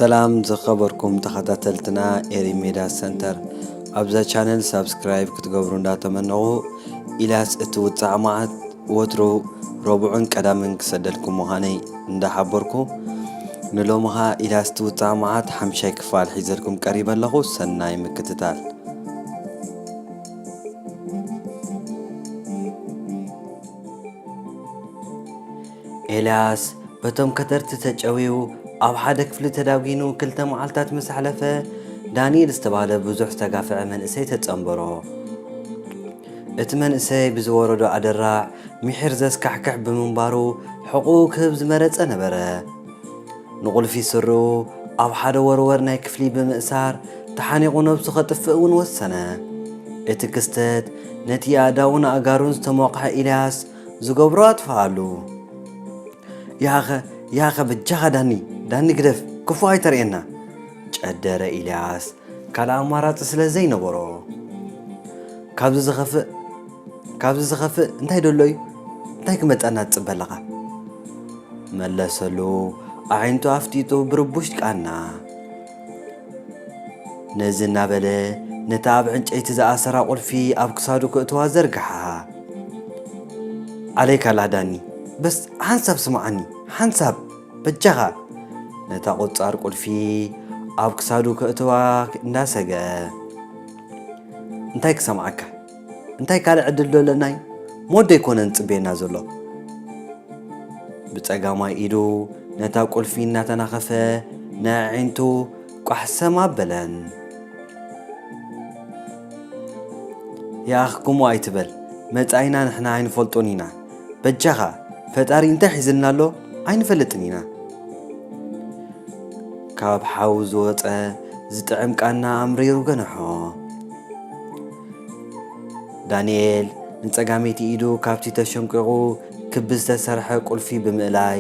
ሰላም ዝኸበርኩም ተኸታተልትና ኤሪ ሜዳ ሰንተር፣ ኣብዛ ቻነል ሳብስክራይብ ክትገብሩ እንዳተመነኹ፣ ኢልያስ እቲ ውጻዕ መዓት ወትሩ ረቡዕን ቀዳምን ክሰደልኩም ምዃነይ እንዳሓበርኩ፣ ንሎሚ ኸኣ ኢልያስ እቲ ውጻዕ መዓት ሓምሻይ ክፋል ሒዘልኩም ቀሪበ ኣለኹ። ሰናይ ምክትታል። ኤልያስ በቶም ከተርቲ ተጨውዩ ኣብ ሓደ ክፍሊ ተዳጒኑ ክልተ መዓልታት ምስ ኣሕለፈ፣ ዳንኤል ዝተባህለ ብዙሕ ዝተጋፍዐ መንእሰይ ተጸንበሮ። እቲ መንእሰይ ብዝወረዶ ኣደራዕ ምሒር ዘስካሕክሕ ብምንባሩ፣ ሕቑኡ ክህብ ዝመረጸ ነበረ። ንቑልፊ ስርኡ ኣብ ሓደ ወርወር ናይ ክፍሊ ብምእሳር፣ ተሓኒቑ ነብሱ ከጥፍእ እውን ወሰነ። እቲ ክስተት ነቲ ኣእዳዉን ኣእጋሩን ዝተሞቕሐ ኢልያስ ዝገብሮ ኣጥፍኣሉ። "ያኸ፣ ያኸ፣ በጃኻ ዳኒ፣ ዳኒ ግደፍ፣ ክፉእ ኣይተርእየና!" ጨደረ ኢልያስ፣ ካልእ ኣማራጺ ስለ ዘይነበሮ። "ካብዚ ዝኸፍእ፣ ካብዚ ዝኸፍእ እንታይ ደሎ እዩ? እንታይ ክመጸና ትጽበ ኣለኻ?" መለሰሉ፣ ኣዒንቱ ኣፍጢጡ ብርቡሽ ቃና። ነዚ እናበለ ነታ ኣብ ዕንጨይቲ ዝኣሰራ ቁልፊ ኣብ ክሳዱ ክእትዋ ዘርግሓ። "ዓለይካ ኣላ ዳኒ፣ በስ ሓንሳብ ስምዓኒ፣ ሓንሳብ በጃኻ!" ነታ ቁጻር ቁልፊ ኣብ ክሳዱ ከእትዋ እንዳሰገ። "እንታይ ክሰምዓካ? እንታይ ካልእ ዕድል ዶ ኣለናይ? ሞት ዶ ኣይኮነን ዝጽበየና ዘሎ?" ብጸጋማይ ኢዱ ነታ ቁልፊ እናተናኸፈ ንኣዒንቱ ቋሕሰም ኣበለን። "ያኣኽ፣ ከምኡ ኣይትበል። መጻኢና ንሕና ኣይንፈልጦን ኢና። በጃኻ፣ ፈጣሪ እንታይ ሒዝልና ኣሎ ኣይንፈልጥን ኢና።" ካብ ሓዊ ዝወጸ ዝጥዕም ቃና ኣምሪሩ ገንሖ። ዳንኤል ንጸጋመይቲ ኢዱ ካብቲ ተሸንቂቑ ክቢ ዝተሰርሐ ቁልፊ ብምእላይ፣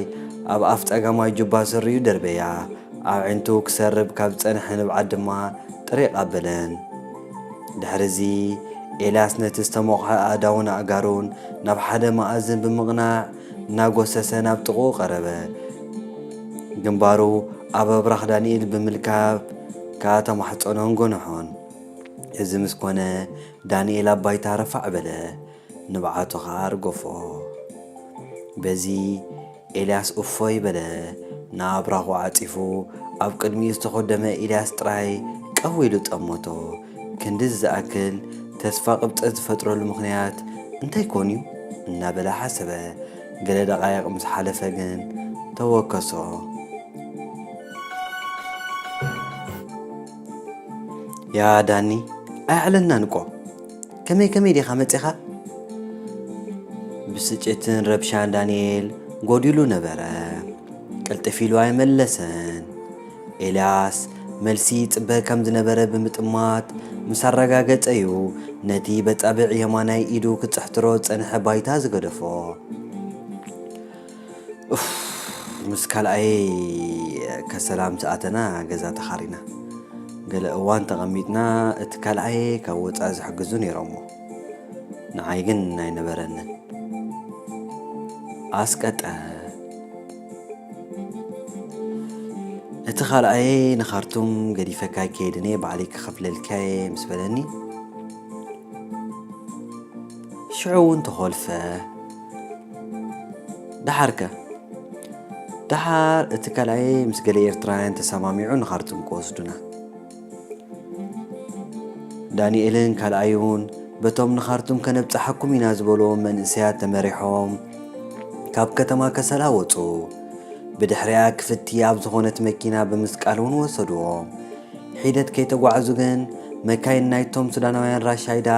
ኣብ ኣፍ ጸጋማይ ጁባ ስሪኡ ደርበያ። ኣዒንቱ ክሰርብ ካብ ዝጸንሐ ንብዓት ድማ ጥሪቕ ኣበለን። ድሕሪዚ ኤልያስ ነቲ ዝተሞቕሐ ኣእዳውን ኣእጋሩን ናብ ሓደ መኣዝን ብምቕናዕ እናጎሰሰ ናብ ጥቕኡ ቀረበ። ግንባሩ ኣብ ኣብራኽ ዳንኤል ብምልካብ ከኣ ተማሕጸኖን ጎንሖን። እዚ ምስ ኮነ ዳንኤል ኣብ ባይታ ረፋዕ በለ፣ ንብዓቱ ኸኣ ኣርገፎ። በዚ ኤልያስ እፎይ በለ። ንኣብራኹ ዓጺፉ ኣብ ቅድሚኡ ዝተኾደመ ኤልያስ ጥራይ ቀው ኢሉ ጠመቶ። ክንድዚ ዝኣክል ተስፋ ቅብጸት ዝፈጥረሉ ምኽንያት እንታይ ኮን እዩ? እናበለ ሓሰበ። ገለ ደቓይቕ ምስ ሓለፈ ግን ተወከሶ። ያ ዳኒ፣ ኣየዕለልናን እኮ። ከመይ ከመይ ዲኻ መጺኻ? ብስጭትን ረብሻን ዳንኤል ጎዲሉ ነበረ። ቅልጥፍ ኢሉ ኣይመለሰን። ኤልያስ መልሲ ይጽበ ከም ዝነበረ ብምጥማት ምስ ኣረጋገጸ እዩ ነቲ በጻብዕ የማናይ ኢዱ ክጽሕትሮ ዝጸንሐ ባይታ ዝገደፎ። ኡፍ፣ ምስ ካልኣየይ ከሰላም ዝኣተና ገዛ ተኻሪና። ገለ እዋን ተቐሚጥና እቲ ካልኣየይ ካብ ወጻኢ ዝሕግዙ ነይሮሞ። ንዓይ ግን ኣይነበረንን። ኣስቀጠ። እቲ ካልኣየይ ንኻርቱም ገዲፈካ ይከይድን እየ፣ ባዕለይ ክኸፍለልካየ ምስ በለኒ፣ ሽዑ እውን ተኾልፈ። ደሓርከ? ደሓር እቲ ካልኣየይ ምስ ገለ ኤርትራውያን ተሰማሚዑ ንኻርቱም ክወስዱና። ዳንኤልን ካልኣዩን በቶም ንኻርቱም ከነብጽሓኩም ኢና ዝበልዎም መንእሰያት ተመሪሖም ካብ ከተማ ከሰላ ወጹ። ብድሕሪኣ ክፍቲ ኣብ ዝኾነት መኪና ብምስቃል እውን ወሰድዎም። ሒደት ከይተጓዕዙ ግን መካይን ናይቶም ሱዳናውያን ራሻይዳ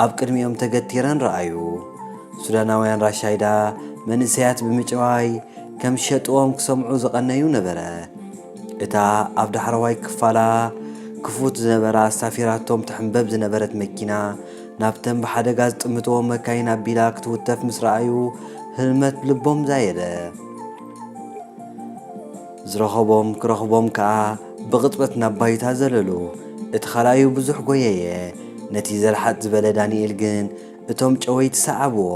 ኣብ ቅድሚኦም ተገቲረን ረኣዩ። ሱዳናውያን ራሻይዳ መንእሰያት ብምጭዋይ ከም ዝሸጥዎም ክሰምዑ ዝቐነዩ ነበረ። እታ ኣብ ዳሕረዋይ ክፋላ ክፉት ዝነበራ ኣሳፊራቶም ትሕንበብ ዝነበረት መኪና ናብተን ብሓደጋ ዝጥምትዎ መካይን ኣቢላ ክትውተፍ ምስ ረኣዩ ህልመት ልቦም ዛየደ። ዝረኸቦም ክረኽቦም ከኣ ብቕጽበት ናብ ባይታ ዘለሉ። እቲ ካልኣዩ ብዙሕ ጎየየ። ነቲ ዘልሓጥ ዝበለ ዳንኤል ግን እቶም ጨወይቲ ሰዓብዎ።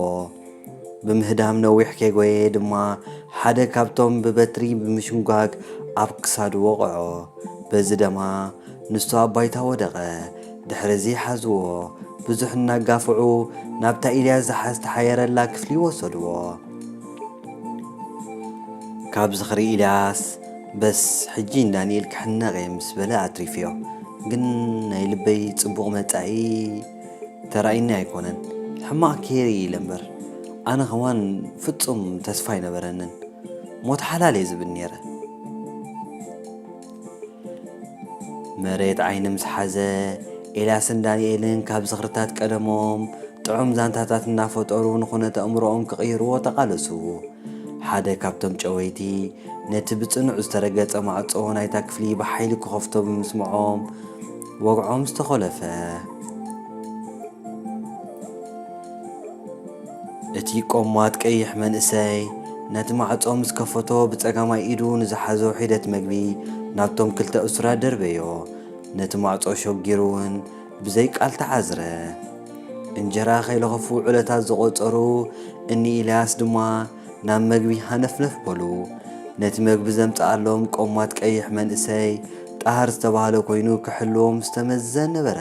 ብምህዳም ነዊሕ ከይጎየየ ድማ ሓደ ካብቶም ብበትሪ ብምሽንጓግ ኣብ ክሳዱ ወቕዖ። በዚ ደማ ንሱ ኣብ ባይታ ወደቐ። ድሕሪ እዚ ሓዝዎ። ብዙሕ እናጋፍዑ ናብታ ኢልያስ ዝሓ-፣ ዝተሓየረላ ክፍሊ ወሰድዎ። ካብ ዝኽሪ ኢልያስ፣ "በስ፣ ሕጂ ንዳንኤል ክሕነቕ እየ" ምስ በለ ኣትሪፍዮ። ግን ናይ ልበይ ጽቡቕ መጻኢ ተራእዩኒ ኣይኮነን። ሕማቕ ከይርኢ ኢለ እምበር፣ ኣነ ከማን ፍጹም ተስፋ ኣይነበረንን። ሞት ሓላል እየ ዝብል ነይረ። መሬት ዓይኒ ምስ ሓዘ፣ ኤልያስን ዳንኤልን ካብ ዝኽርታት ቀደሞም ጥዑም ዛንታታት እናፈጠሩ ንኹነተ ኣእምሮኦም ክቕይርዎ ተቓለሱ። ሓደ ካብቶም ጨወይቲ ነቲ ብጽኑዕ ዝተረገጸ ማዕጾ ናይታ ክፍሊ ብሓይሊ ክኸፍቶ ብምስምዖም፣ ወግዖም ዝተኾለፈ። እቲ ቆማት ቀይሕ መንእሰይ ነቲ ማዕጾ ምስ ከፈቶ፣ ብጸጋማይ ኢዱ ንዝሓዞ ሒደት መግቢ ናብቶም ክልተ እሱራት ደርበዮ። ነቲ ማዕጾ ሸጊሩ እውን ብዘይ ቃል ተዓዝረ። እንጀራ ከይለኸፉ ዕለታት ዝቖጸሩ እኒ ኢልያስ ድማ ናብ መግቢ ሃነፍነፍ በሉ። ነቲ መግቢ ዘምጽኣሎም ቆማት ቀይሕ መንእሰይ ጣህር ዝተባህለ ኮይኑ ክሕልዎም ዝተመዘ ነበረ።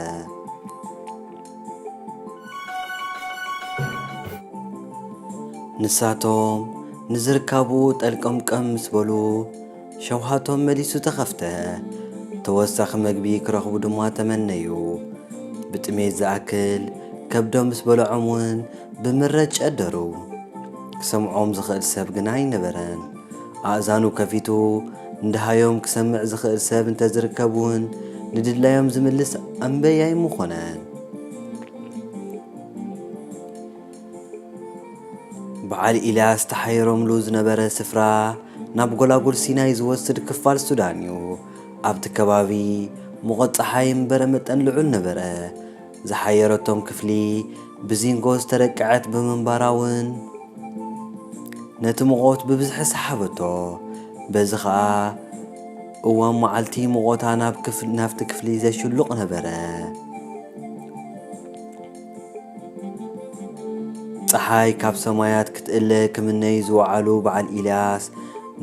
ንሳቶም ንዝርካቡ ጠልቀምቀም ምስ በሉ፣ ሸውሃቶም መሊሱ ተኸፍተ። ተወሳኺ መግቢ ክረኽቡ ድማ ተመነዩ። ብጥሜት ዝኣክል ከብዶም ምስ በልዖም እውን ብምረት ጨደሩ። ክሰምዖም ዝኽእል ሰብ ግና ኣይነበረን። ኣእዛኑ ከፊቱ ንድሃዮም ክሰምዕ ዝኽእል ሰብ እንተዝርከብ እውን ንድላዮም ዝምልስ ኣንበይ ኣይምኾነን። በዓል ኢልያስ ተሓይሮምሉ ዝነበረ ስፍራ ናብ ጎላጉል ሲናይ ዝወስድ ክፋል ሱዳን እዩ። ኣብቲ ከባቢ ሙቐት ጸሓይ እምበረ መጠን ልዑል ነበረ። ዝሓየረቶም ክፍሊ ብዚንጎ ዝተረቀዐት ብምንባራ እውን ነቲ ሙቐት ብብዝሒ ሰሓበቶ። በዚ ኸኣ እዋን መዓልቲ ሙቐታ ናብ ክፍ-፣ ናብቲ ክፍሊ ዘሽሉቕ ነበረ። ጸሓይ ካብ ሰማያት ክትእለ ክምነዩ ዝወዓሉ በዓል ኢልያስ፣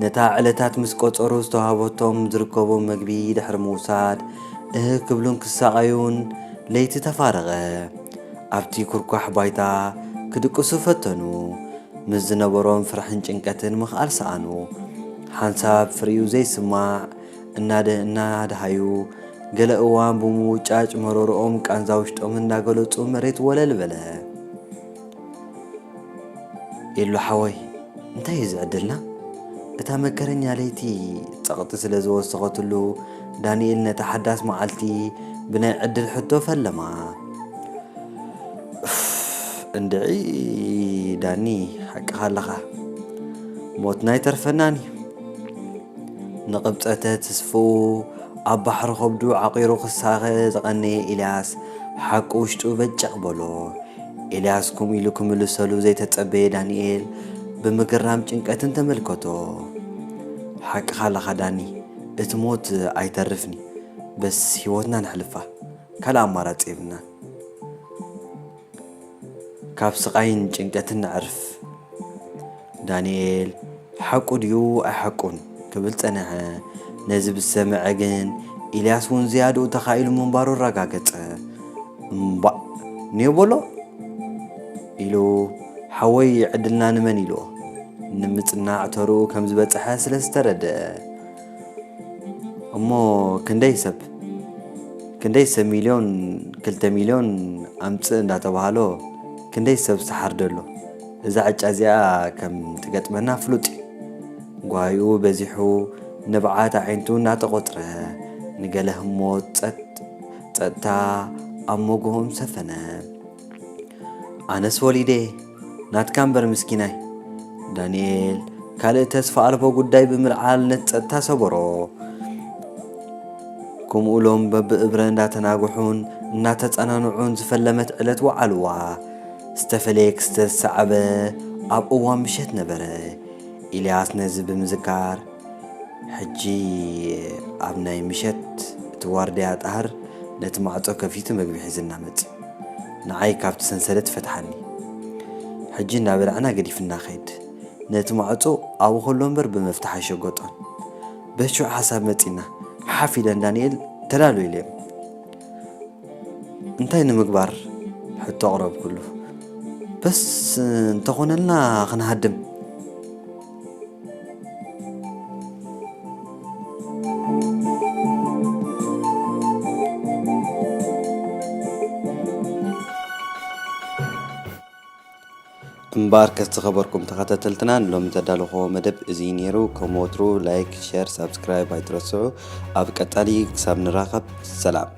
ነታ ዕለታት ምስ ቆጸሩ ዝተዋህበቶም ዝርከቦም መግቢ ድሕሪ ምውሳድ፣ እህ ክብሉን ክሳቐዩን ለይቲ ተፋረቐ። ኣብቲ ኩርኳሕ ባይታ ክድቅሱ ፈተኑ። ምስ ዝነበሮም ፍርሕን ጭንቀትን ምኽኣል ሰኣኑ። ሓንሳብ ፍሪኡ ዘይስማዕ እናደ-፣ እናደሃዩ፣ ገለ እዋን ብምውጫጭ መሮርኦም ቃንዛ ውሽጦም እንዳገለጹ መሬት ወለል በለ። "ኤሉ ሓወይ፣ እንታይ እዩ ዝዕድልና?" እታ መከረኛ ለይቲ ጸቕጢ ስለ ዝወሰኸትሉ፣ ዳንኤል ነታ ሓዳስ መዓልቲ ብናይ ዕድል ሕቶ ፈለማ። "እፍ፣ እንድዒ ዳኒ፣ ሓቅኻ ኣለኻ። ሞትና ኣይተርፈናን እዩ።" ንቕብጸተ ተስፍኡ ኣብ ባሕሪ ከብዱ ዓቒሩ ክሳኸ ዝቐነየ ኢልያስ፣ ሓቂ ውሽጡ በጨቕ በሎ። ኢልያስ ከምኡ ኢሉ ክምልሰሉ ዘይተጸበየ ዳንኤል ብምግራም ጭንቀትን ተመልከቶ። "ሓቅኻ ኣለኻ ዳኒ፣ እቲ ሞት ኣይተርፍኒ። በስ ህይወትና ነሕልፋ። ካልእ ኣማራጺ የብልናን። ካብ ስቓይን ጭንቀትን ነዕርፍ።" ዳንኤል፣ "ሓቁ ድዩ ኣይሓቁን?" ክብል ጸንሐ። ነዚ ብዝሰምዐ ግን፣ ኢልያስ እውን ዝያድኡ ተኻኢሉ ምንባሩ ኣረጋገጸ። "እምባእ፣ ኔው በሎ!" ኢሉ፣ "ሓወይ፣ ዕድልና ንመን ኢልዎ?" ንምጽናዕ ተርኡ ከም ዝበጽሐ ስለ ዝተረድአ። "እሞ ክንደይ ሰብ፣ ክንደይ ሰብ ሚልዮን፣ ክልተ ሚልዮን ኣምጽእ እንዳተባሃሎ፣ ክንደይ ሰብ ዝተሓርደሎ? እዛ ዕጫ እዚኣ ከም ትገጥመና ፍሉጥ እዩ።" ጓይኡ በዚሑ፣ ንብዓት ኣዒንቱ እናተቖጽረ፣ ንገለ ህሞት ጸጥ-፣ ጸጥታ ኣብ መጎኦም ሰፈነ። "ኣነስ ወሊደ፣ ናትካ እምበር ምስኪናይ።" ዳንኤል ካልእ ተስፋ ኣልቦ ጉዳይ ብምልዓል ነቲ ጸጥታ ሰበሮ። ከምኡ ኢሎም በብእብረ እንዳተናግሑን እናተጸናንዑን ዝፈለመት ዕለት ወዓልዋ። ዝተፈለየ ክስተት ዝሰዓበ ኣብ እዋን ምሸት ነበረ። ኢልያስ ነዚ ብምዝካር፣ "ሕጂ ኣብ ናይ ምሸት እቲ ዋርድያ ጣህር ነቲ ማዕጾ ከፊቱ መግቢ ሒዝና መጺኡ። ንዓይ ካብቲ ሰንሰለት ይፈትሓኒ። ሕጂ እናበላዕና ገዲፍና ኸይድ። ነቲ ማዕጾ ኣብኡ ከሎ እምበር ብመፍትሕ ኣይሸጎጦን። በሹዕ ሓሳብ መጺና ሓፍ ኢለን ዳንኤል ተዳሎ ኢለዮም። እንታይ ንምግባር ሕቶ ኣቕረብኩሉ። በስ እንተኾነልና ክንሃድም። እምበኣርከስ ዝኸበርኩም ተኸታተልትና ንሎሚ ዘዳለኹዎ መደብ እዚ ነይሩ። ከም ወትሩ ላይክ፣ ሸር፣ ሳብስክራይብ ኣይትረስዑ። ኣብ ቀጻሊ ክሳብ ንራኸብ ሰላም።